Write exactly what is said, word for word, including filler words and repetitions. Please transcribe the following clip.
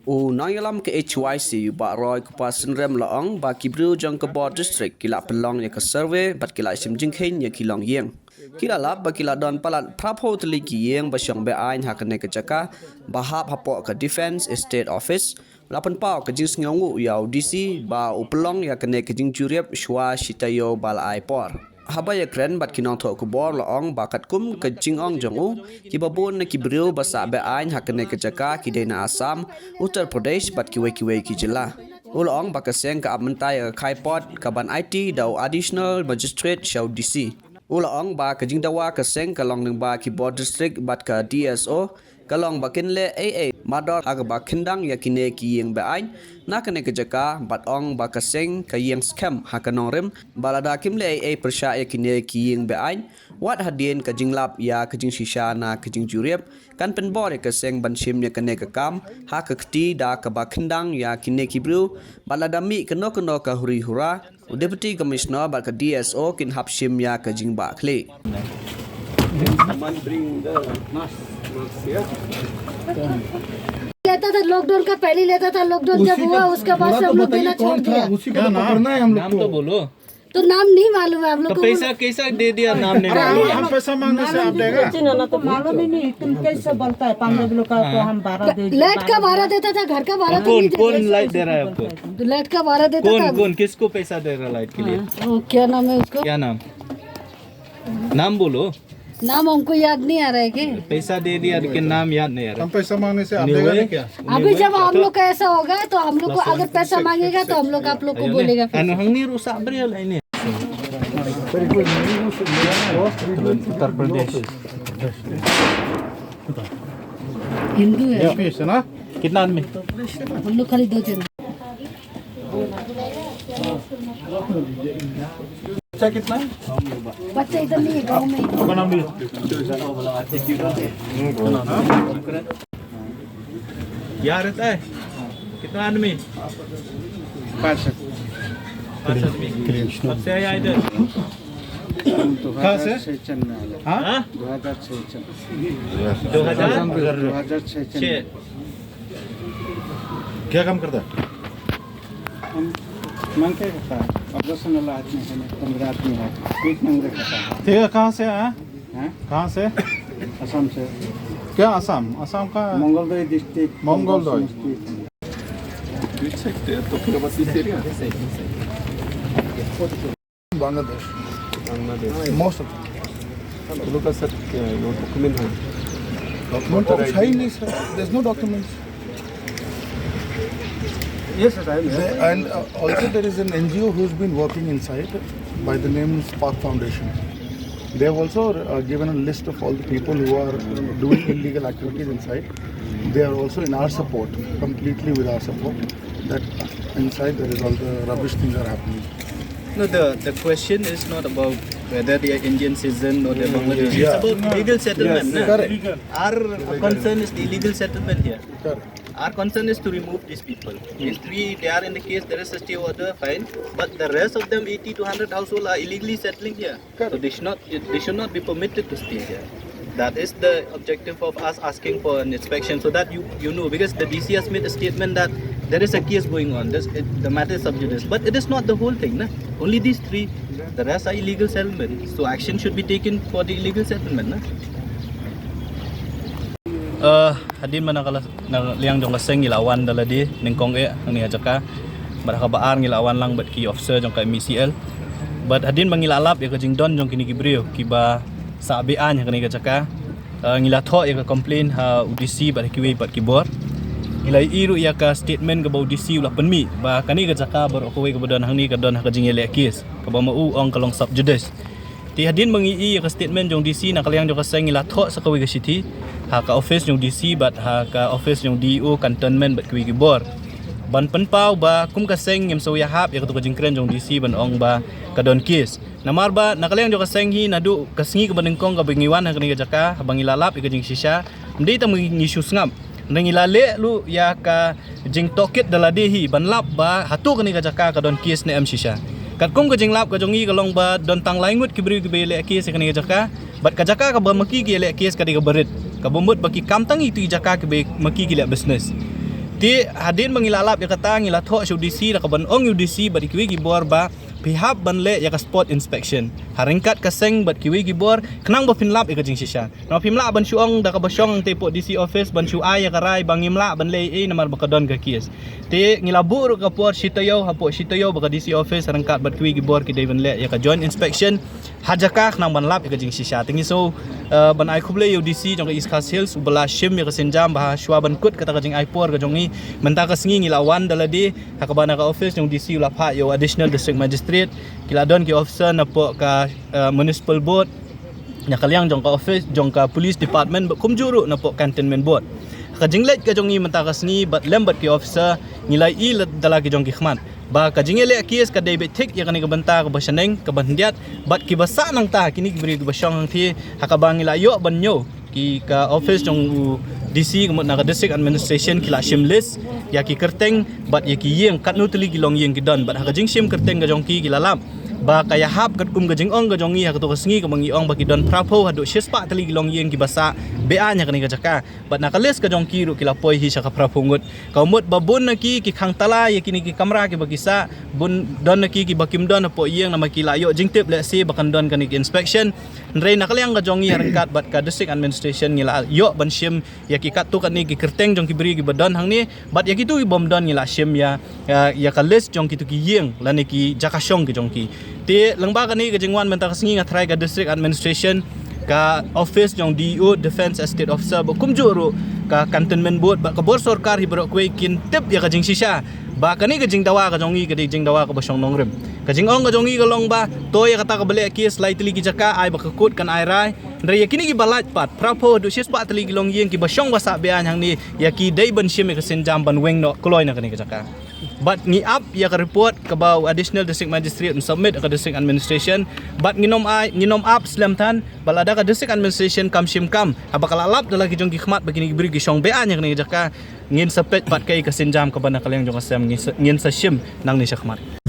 U nongïalam ka H Y C, u Bah Roy Kupa Synrem, la ong ba ki briew jong ka Bor District ki la pynlong ïa ka survey bad ki la shim jingkheiñ ïa ki longïing. Ki la lap ba ki la don palat phra phew tylli ki ïing ba shong be-aiñ ha kane ka jaka ba hap hapoh ka Defence Estate Office. La pynpaw ka jingsngewnguh ïa u D C ba u pynlong ïa kane ka jingjurip shwa shi taïew ba la ai por. Haba ïakren bad ki nongthoh khubor, la ong ba katkum ka jingong jong u, kiba bun na ki briew ba sah be-aiñ ha kane ka jaka ki dei na Assam, Uttar Pradesh bad kiwei kiwei ki jylla. U la ong ba ka seng ka ap mynta ïa ka khaipod kaban aiti da u Additional Magistrate sha u D C. U la ong ba ka jingdawa ka seng ka long lyngba ki Bor District bad ka D S O, ka long ba kin leh ei ei mardor ha kaba khyndang ïa kine ki ïing be-aiñ na kane ka jaka, bad ong ba ka seng ka ïeng skhem ha ka nongrim ba lada kim leh ei ei pyrshah ïa kine ki ïing be-aiñ, wat hadien ka jinglap ïa ka jingshisha na ka jingjurip, kan pynbor ïa ka seng ban shim ïa kane ka kam ha ka kti da kaba khyndang ïa kine ki briew, bad lada mih kano kano ka huri hura, u Deputy Commissioner bad ka D S O kin hap shim ïa ka jingbah khlieh. लेता था, लॉकडाउन का पहले लेता था, लॉकडाउन जब हुआ उसके बाद से हम लोग देना छोड़ दिया। उसी को तो पकड़ना है हम लोग को। तो नाम नहीं मालूम है हम लोग को। पैसा कैसा दे दिया? नाम नहीं मालूम। हम पैसा मांगने से आप देगा? ना तो मालूम ही नहीं, तुम कैसे बोलता है? पांच लोग का तो हम बारह दे दिया। लाइट का बारह देता था, घर का बारह तो नहीं देता। कौन लाइट दे रहा है आपको? लाइट का बारह देता था। कौन किसको पैसा दे रहा है लाइट के लिए? वो क्या नाम है उसको? क्या नाम? नाम बोलो। नाम हमको याद नहीं आ रहा है कि? पैसा दे दिया लेकिन नाम याद नहीं आ रहा। हम पैसा मांगने से आप देगा क्या? अभी जब हम लोग का ऐसा होगा तो हम लोग को अगर पैसा मांगेगा तो हम लोग आप लोग को बोलेगा फिर। Anu hangni rusak beri lah ini. Uttar Pradesh. Hindu है। कितना आदमी? हम लोग खाली दो जन। बच्चा कितना है? बच्चा इधर नहीं है, गाँव में ही। आपका नाम भी? यहाँ रहता है? कितना आदमी? पाँच आदमी। पाँच आदमी। कब से आया इधर? कहाँ से? हाँ? दो हज़ार छह चंद। दो हज़ार? दो हज़ार छह चंद। क्या काम करता है? हम मंगते करता है। ऑपरेशन वाला आदमी है ना, पंद्रह आदमी है। एक नंबर करता है। ठीक है, कहाँ से आया? हैं? कहाँ से? असम से। क्या असम? असम का? Mangaldoi district. Mangaldoi. Samastipur. Bangladesh. Bangladesh. Most of them. Look at sir, no document है। Document तो कुछ है ही नहीं sir. There's no documents. Yes, sir, I am here. They, and uh, also there is an N G O who's been working inside by the name Spark Foundation. They have also uh, given a list of all the people who are doing illegal activities inside. They are also in our support, completely with our support, that inside there is all the rubbish things are happening. No, the, the question is not about whether they are Indian citizen or they are Bangladeshi. It's about legal settlement. Yes, na? Correct. Our concern is the illegal settlement here. Correct. Our concern is to remove these people. These three, they are in the case, there is a stay order, fine. But the rest of them, eighty to hundred household, are illegally settling here. So they should not, they should not be permitted to stay here. That is the objective of us asking for an inspection, so that you, you know, because the D C has made a statement that there is a case going on. This, it, the matter is sub judice, but it is not the whole thing, na? Only these three. The rest are illegal settlement. So action should be taken for the illegal settlement, na? Uh, hadien ba na ka la-, na liang jong ka seng ngi la wan da lade nyngkong eh hangne ha jaka. Bad ha kaba ar ngi la wan lang bad ki officer jong ka M E C L. Bad hadien ba ngi la lap ïa ka jingdon jong kine ki briew kiba sah be-aiñ ha kane ka jaka, uh, ngi la thoh ïa ka complaint ha u D C bad ha kiwei pat ki bor. Ngi la ïohi ruh ïa ka statement kaba u D C u la pynmih ba kane ka jaka baroh kawei kaba don hangne ka don ha ka jingïaleh case kaba ma u ong ka long sub judice. Te hadien ba ngi ïohi ïa ka statement jong D C, na ka liang jong ka seng ngi la thoh sa kawei ka shithi ha ka office jong D C bad ha ka office jong D E O cantonment bad kiwei ki bor ban pynpaw ba kum ka seng ngim sa ïahap ïa kato ka jingkren jong D C ban ong ba ka don case. Namar ba na ka liang jong ka seng hi, naduh ka sngi kaba nyngkong kaba ngi wan ha kane ka jaka, haba ngi la lap ïa ka jingshisha, ym dei tang ba ngi shu sngap, hynrei ngi la leh ruh ïa ka jingtohkit da lade hi ban lap ba hato kane ka jaka ka don case ne em shisha. Katkum ka jinglap ka jong ngi ka long ba don tang lai ngut ki briew kiba ïaleh case ha kane ka jaka, bad ka jaka kaba ma ki ki ïaleh case ka dei kaba rit, kaba mut ba ki kam tang ïa itu i jaka kiba ma ki ki leh business. Te hadien ba ngi la lap ïa kata, ngi la thoh sha u D C da kaban ong ïa u D C bad ïa kiwei ki bor ba phi hap ban leh ïa ka spot inspection ha ryngkat ka seng bad kiwei ki bor khnang ba phin lap ïa ka jingshisha. Namar phim lah ban shu ong da kaba shong hangtei hapoh D C office ban shu ai ïa ka rai ba ngim lah ban leh ei ei namar ba ka don ka case. Te ngi la buh ruh ka por shi taïew hapoh shi taïew bad ka D C office ha ryngkat bad kiwei ki bor ki dei ban leh ïa ka joint inspection ha jaka khnang ban lap ïa ka jingshisha. Te ngi sngew, eh, ban ai khublei ïa u D C jong ka East Khasi Hills uba la shim ïa ka sienjam ba shuwa ban kut kata ka jingai por ka jong ngi, mynta ka sngi ngi la wan da lade ha kaba na ka office jong u D C u la phah ïa u Additional District Magistrate, ki la don ki officer napoh ka, eh, Municipal Board, na ka liang jong ka office jong ka Police Department bad kumjuh ruh napoh Cantonment Board. Ka jingleit ka jong ngi mynta ka sngi bad lem bad ki officer, ngi la ïohi da la ki jong ki khmat ba ka jingïaleh case ka dei beit thik ïa kane ka bynta kaba shaneng kaba khyndiat bad kiba sah nangta kine ki briew kiba shong hangthie ha kaba ngi la ïoh ban ñiew ki ka office jong u D C ka mut na ka District Administration ki la shim list ïa ki kyrteng bad ïa ki ïing katno tylli ki longïing ki don bad ha ka jingshim kyrteng ka jong ki ki la lap ba ka ïahap katkum ka jingong ka jong ngi ha kato ka sngi kaba ngi ong ba ki don phraphew haduh shispah tylli ki longïing kiba sah be-aiñ ha kane ka jaka. Bad na ka list ka jong ki ruh ki la poi hi sha ka phraphew ngut. Ka mut ba bun na ki ki khang tala ïa kine ki kamra kiba ki sah, bun don na ki kiba kim don hapoh ïing namar ki la ïoh jingtip lehse ba kan don kane ka inspection. Hynrei na ka liang ka jong ngi ha ryngkat bad ka District Administration ngi la ïoh ban shim ïa ki katto katne ki kyrteng jong ki briew kiba don hangne bad ïa kito ki bym don ngi la shim ïa, ïa, ïa ka list jong kito ki ïing lane ki jaka shong ki jong ki. Te lyngba kane ka jingwan mynta ka sngi nga tharai ka District Administration, ka office jong D E O, Defence Estate Officer bad kumjuh ruh ka Cantonment Board bad ka bor sorkar hi baroh kawei kin tip ïa ka jingshisha ba kane ka jingdawa ka jong ngi ka dei jingdawa kaba shong nongrim. Ka jingong ka jong ngi ka long ba to ïa kata kaba leh case lai tylli ki jaka ai ba ka kut kan ai rai. Hynrei ïa kine kiba lait pat phraphew haduh shispah tylli ki longïing kiba shong ba sah be-aiñ hangne ïa ki dei ban shim ïa ka sienjam ban weng noh kloi na kane ka jaka. Bad ngi ap ïa ka report kaba u Additional District Magistrate un submit ha ka District Administration. Bad ngin ym ai, ngin ym ap slem than, bad lada ka District Administration kam shim kam, haba ka la lap da la ki jong ki khmat ba kine ki briew ki shong be-aiñ ha kane ka jaka, ngin sa peit pat kaei ka sienjam kaba na ka liang jong ka sem ngin sa, ngin sa shim nangne shakhmat.